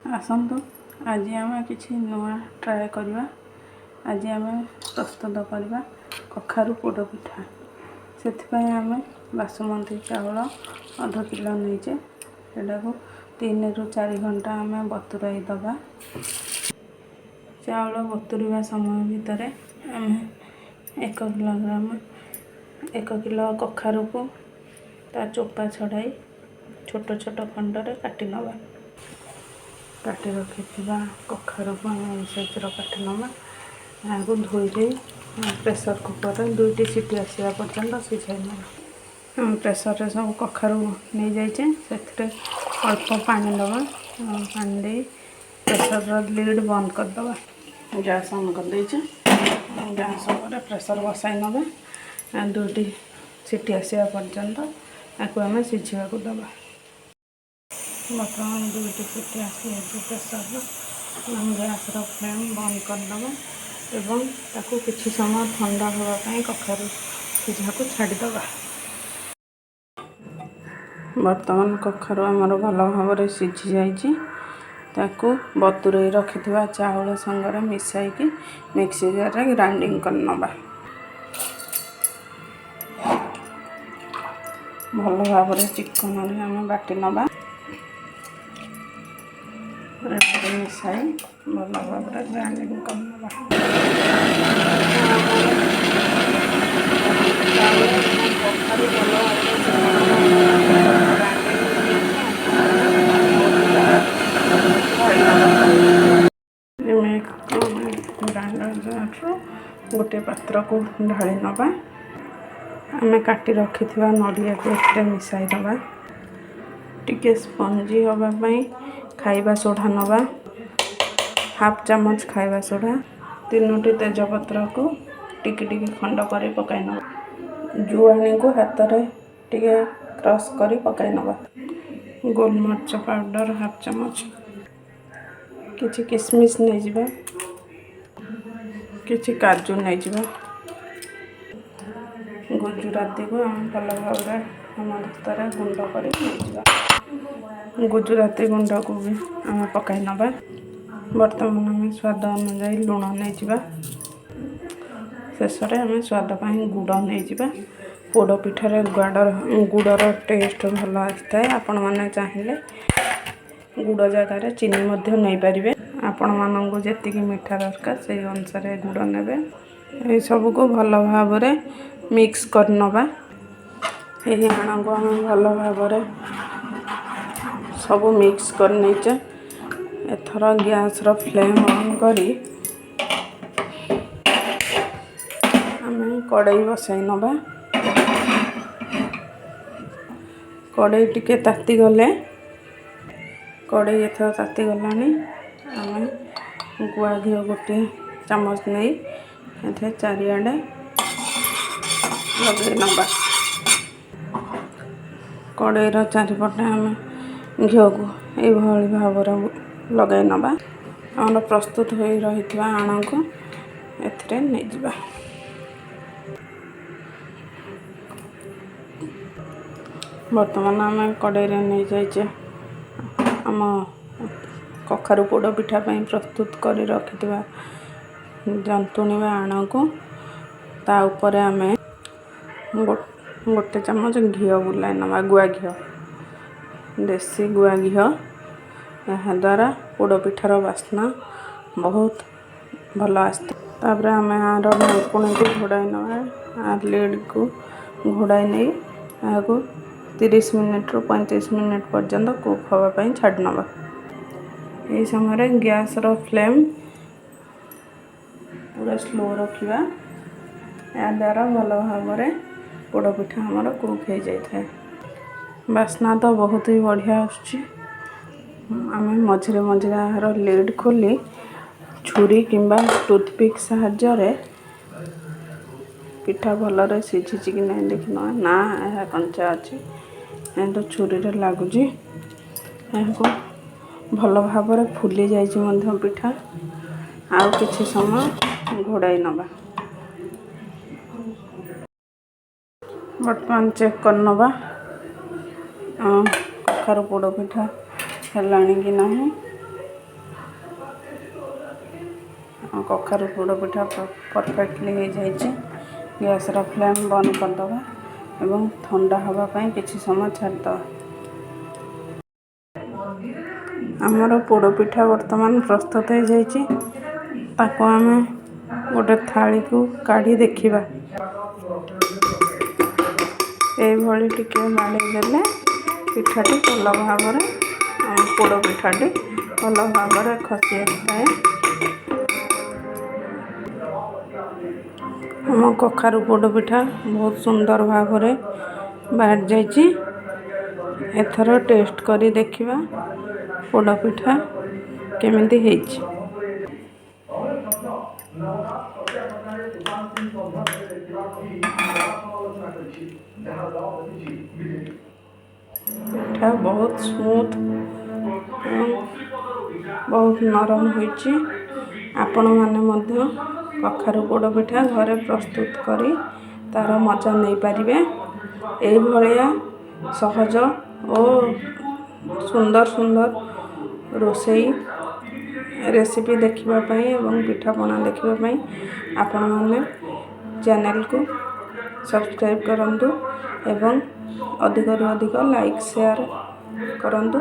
ଆସନ୍ତୁ, ଆଜି ଆମେ କିଛି ନୂଆ ଟ୍ରାଏ କରିବା। ଆଜି ଆମେ ପ୍ରସ୍ତୁତ କରିବା କଖାରୁ ପୋଡ଼ ପିଠା। ସେଥିପାଇଁ ଆମେ ବାସୁମତୀ ଚାଉଳ ଅଧ କିଲୋ ନେଇଛେ। ସେଟାକୁ 3ରୁ 4 ଘଣ୍ଟା ଆମେ ବତୁରାଇ ଦେବା। ଚାଉଳ ବତୁରିବା ସମୟ ଭିତରେ ଆମେ 1 କିଲୋଗ୍ରାମ, 1 କିଲୋ କଖାରୁକୁ ତା ଚୋପା ଛଡ଼ାଇ ଛୋଟ ଛୋଟ ଖଣ୍ଡରେ କାଟି ନେବା। କାଟି ରଖିଥିବା କଖାରୁକୁ ଆମେ ଏଇ ସାଇଜ୍ର କାଟି ନେବା। ଏହାକୁ ଧୋଇ ଦେଇ ପ୍ରେସର୍ କୁକର୍ରେ ଦୁଇଟି ସିଟି ଆସିବା ପର୍ଯ୍ୟନ୍ତ ସିଝାଇ ନେବା। ଆମେ ପ୍ରେସର୍ରେ ସବୁ କଖାରୁ ନେଇଯାଇଛେ। ସେଥିରେ ଅଳ୍ପ ପାଣି ଦେବା। ପାଣି ଦେଇ ପ୍ରେସର୍ର ଲିଡ଼୍ ବନ୍ଦ କରିଦେବା। ଗ୍ୟାସ୍ ଅନ୍ କରିଦେଇଛେ। ଗ୍ୟାସ୍ ଉପରେ ପ୍ରେସର୍ ବସାଇ ନେବା। ଦୁଇଟି ସିଟି ଆସିବା ପର୍ଯ୍ୟନ୍ତ ତାକୁ ଆମେ ସିଝିବାକୁ ଦେବା। ବର୍ତ୍ତମାନ ଦୁଇଟି ସିଟି ଆସିଯାଇଛି ପ୍ରେସର୍ର। ଆମେ ଗ୍ୟାସ୍ର ଫ୍ଲେମ୍ ବନ୍ଦ କରିଦେବା ଏବଂ ତାକୁ କିଛି ସମୟ ଥଣ୍ଡା ହେବା ପାଇଁ କଖାରୁ ସିଝାକୁ ଛାଡ଼ିଦେବା। ବର୍ତ୍ତମାନ କଖାରୁ ଆମର ଭଲ ଭାବରେ ସିଝି ଯାଇଛି। ତାକୁ ବତୁରେଇ ରଖିଥିବା ଚାଉଳ ସାଙ୍ଗରେ ମିଶାଇକି ମିକ୍ସି ଜାର୍ରେ ଗ୍ରାଇଣ୍ଡିଙ୍ଗ କରିନେବା। ଭଲ ଭାବରେ ଚିକନରେ ଆମେ ବାଟି ନେବା। ମିଶାଇ ଭଲ ଭାବରେ ଗ୍ରାଇଣ୍ଡିଙ୍ଗ କରିନେବା। ଚାଉଳ ଏବଂ କଖାରୁ ଭଲ ଭାବରେ ଚିକଣ ଗ୍ରାଇଣ୍ଡିଙ୍ଗ ହେଇଯାଇଛି। ଗ୍ରାଇଣ୍ଡର ଜାର୍ରୁ ଗୋଟିଏ ପାତ୍ରକୁ ଢାଳି ନେବା। ଆମେ କାଟି ରଖିଥିବା ନଡ଼ିଆକୁ ଏଥିରେ ମିଶାଇ ଦେବା। ଟିକେ ସ୍ପଞ୍ଜି ହେବା ପାଇଁ ଖାଇବା ସୋଢ଼ା ନେବା, ହାଫ୍ ଚାମଚ ଖାଇବା ସୋଢ଼ା। ତିନୋଟି ତେଜପତ୍ରକୁ ଟିକି ଟିକି ଖଣ୍ଡ କରି ପକାଇ ନେବା। ଜୁଆଣିକୁ ହାତରେ ଟିକେ କ୍ରସ୍ କରି ପକାଇ ନେବା। ଗୋଲମରିଚ ପାଉଡ଼ର ହାଫ୍ ଚାମଚ। କିଛି କିସମିସ୍ ନେଇଯିବା। କିଛି କାଜୁ ନେଇଯିବା। ଗୁଜୁରାତିକୁ ଆମେ ଭଲ ଭାବରେ ଆମ ହାତରେ ଗୁଣ୍ଡ କରି ନେଇଯିବା। ଗୁଜୁରାତି ଗୁଣ୍ଡକୁ ବି ଆମେ ପକାଇ ନେବା। ବର୍ତ୍ତମାନ ଆମେ ସ୍ୱାଦ ଅନୁଯାୟୀ ଲୁଣ ନେଇଯିବା। ଶେଷରେ ଆମେ ସ୍ୱାଦ ପାଇଁ ଗୁଡ଼ ନେଇଯିବା। ପୋଡ଼ ପିଠାରେ ଗୁଡ଼ର ଟେଷ୍ଟ ଭଲ ଆସିଥାଏ। ଆପଣମାନେ ଚାହିଁଲେ ଗୁଡ଼ ଜାଗାରେ ଚିନି ମଧ୍ୟ ନେଇପାରିବେ। ଆପଣମାନଙ୍କୁ ଯେତିକି ମିଠା ଦରକାର, ସେଇ ଅନୁସାରେ ଗୁଡ଼ ନେବେ। ଏସବୁକୁ ଭଲ ଭାବରେ ମିକ୍ସ କରିନେବା। ଏହି ଆଣକୁ ଆମେ ଭଲ ଭାବରେ ସବୁ ମିକ୍ସ କରିନେଇଛେ। ଏଥର ଗ୍ୟାସ୍ର ଫ୍ଲେମ୍ ଅନ୍ କରି ଆମେ କଡ଼େଇ ବସାଇ ନେବା। କଡ଼େଇ ଟିକେ ତାତିଗଲେ, କଡ଼େଇ ଏଥର ତାତିଗଲାଣି, ଆମେ ଗୁଆ ଘିଅ ଗୋଟିଏ ଚାମଚ ନେଇ ଏଥିରେ ଚାରିଆଡ଼େ ଲଗାଇ ନେବା। କଡ଼େଇର ଚାରିପଟେ ଆମେ ଘିଅକୁ ଏଇଭଳି ଭାବରେ ଲଗାଇ ନେବା। ଆମର ପ୍ରସ୍ତୁତ ହୋଇ ରହିଥିବା ଆଣକୁ ଏଥିରେ ନେଇଯିବା। ବର୍ତ୍ତମାନ ଆମେ କଡ଼େଇରେ ନେଇଯାଇଛେ ଆମ କଖାରୁ ପୋଡ଼ ପିଠା ପାଇଁ ପ୍ରସ୍ତୁତ କରି ରଖିଥିବା ଜନ୍ତୁଣୀ ବା ଆଣକୁ। ତା ଉପରେ ଆମେ ଗୋଟେ ଚାମଚ ଘିଅ ବୁଲାଇ ନେବା, ଗୁଆ ଘିଅ, ଦେଶୀ ଗୁଆ ଘିଅ। ଏହାଦ୍ୱାରା ପୋଡ଼ ପିଠାର ବାସ୍ନା ବହୁତ ଭଲ ଆସିଥାଏ। ତାପରେ ଆମେ ଏହାର ଢାଙ୍କୁଣୀକୁ ଘୋଡ଼ାଇ ନେବା। ଲିଡ଼୍କୁ ଘୋଡ଼ାଇ ନେଇ ଏହାକୁ 30 ମିନିଟ୍ରୁ 35 ମିନିଟ୍ ପର୍ଯ୍ୟନ୍ତ କୁକ୍ ହେବା ପାଇଁ ଛାଡ଼ି ନେବା। ଏହି ସମୟରେ ଗ୍ୟାସ୍ର ଫ୍ଲେମ୍ ପୁରା ସ୍ଲୋ ରଖିବା। ଏହାଦ୍ୱାରା ଭଲ ଭାବରେ ପୋଡ଼ ପିଠା ଆମର କୁକ୍ ହେଇଯାଇଥାଏ। ବାସ୍ନା ତ ବହୁତ ହି ବଢ଼ିଆ ଆସୁଛି। ଆମେ ମଝିରେ ମଝିରେ ଏହାର ଲିଡ଼୍ ଖୋଲି ଛୁରୀ କିମ୍ବା ଟୁଥପିକ୍ ସାହାଯ୍ୟରେ ପିଠା ଭଲରେ ସିଝିଛି କି ନାହିଁ ଦେଖିନେବା। ନା, ଏହା କଞ୍ଚା ଅଛି। କିନ୍ତୁ ଛୁରୀରେ ଲାଗୁଛି। ଏହାକୁ ଭଲ ଭାବରେ ଫୁଲି ଯାଇଛି ମଧ୍ୟ ପିଠା। ଆଉ କିଛି ସମୟ ଘୋଡ଼ାଇ ନେବା। ବର୍ତ୍ତମାନ ଚେକ୍ କରିନେବା, କଖାରୁ ପୋଡ଼ ପିଠା ହେଲାଣି କି ନାହିଁ। କଖାରୁ ପୋଡ଼ ପିଠା ପରଫେକ୍ଟଲି ହେଇଯାଇଛି। ଗ୍ୟାସ୍ର ଫ୍ଲେମ୍ ବନ୍ଦ କରିଦେବା ଏବଂ ଥଣ୍ଡା ହେବା ପାଇଁ କିଛି ସମୟ ଛାଡ଼ିଦେବା। ଆମର ପୋଡ଼ ପିଠା ବର୍ତ୍ତମାନ ପ୍ରସ୍ତୁତ ହେଇଯାଇଛି। ତାକୁ ଆମେ ଗୋଟେ ଥାଳିକୁ କାଢ଼ି ଦେଖିବା। ଏଇଭଳି ଟିକେ ବାଡ଼େଇ ଦେଲେ ପିଠାଟି ଭଲ ଭାବରେ, ପୋଡ଼ ପିଠାଟି ଭଲ ଭାବରେ ଖସି ଆସିଥାଏ। ଆମ କଖାରୁ ପୋଡ଼ ପିଠା ବହୁତ ସୁନ୍ଦର ଭାବରେ ବାହାରି ଯାଇଛି। ଏଥର ଟେଷ୍ଟ କରି ଦେଖିବା ପୋଡ଼ ପିଠା କେମିତି ହେଇଛି। ପିଠା ବହୁତ ସ୍ମୁଥ୍ ଏବଂ ବହୁତ ନରମ ହୋଇଛି। ଆପଣମାନେ ମଧ୍ୟ କଖାରୁ ପୋଡ଼ ପିଠା ଘରେ ପ୍ରସ୍ତୁତ କରି ତା'ର ମଜା ନେଇପାରିବେ। ଏଇଭଳିଆ ସହଜ ଓ ସୁନ୍ଦର ସୁନ୍ଦର ରୋଷେଇ ରେସିପି ଦେଖିବା ପାଇଁ ଏବଂ ପିଠାପଣା ଦେଖିବା ପାଇଁ ଆପଣମାନେ ଚ୍ୟାନେଲକୁ ସବସ୍କ୍ରାଇବ୍ କରନ୍ତୁ ଏବଂ ଅଧିକରୁ ଅଧିକ ଲାଇକ୍, ସେୟାର କରନ୍ତୁ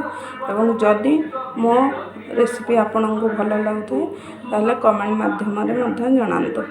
ଏବଂ ଯଦି ମୋ ରେସିପି ଆପଣଙ୍କୁ ଭଲ ଲାଗୁଥାଏ, ତାହେଲେ କମେଣ୍ଟ ମାଧ୍ୟମରେ ମଧ୍ୟ ଜଣାନ୍ତୁ।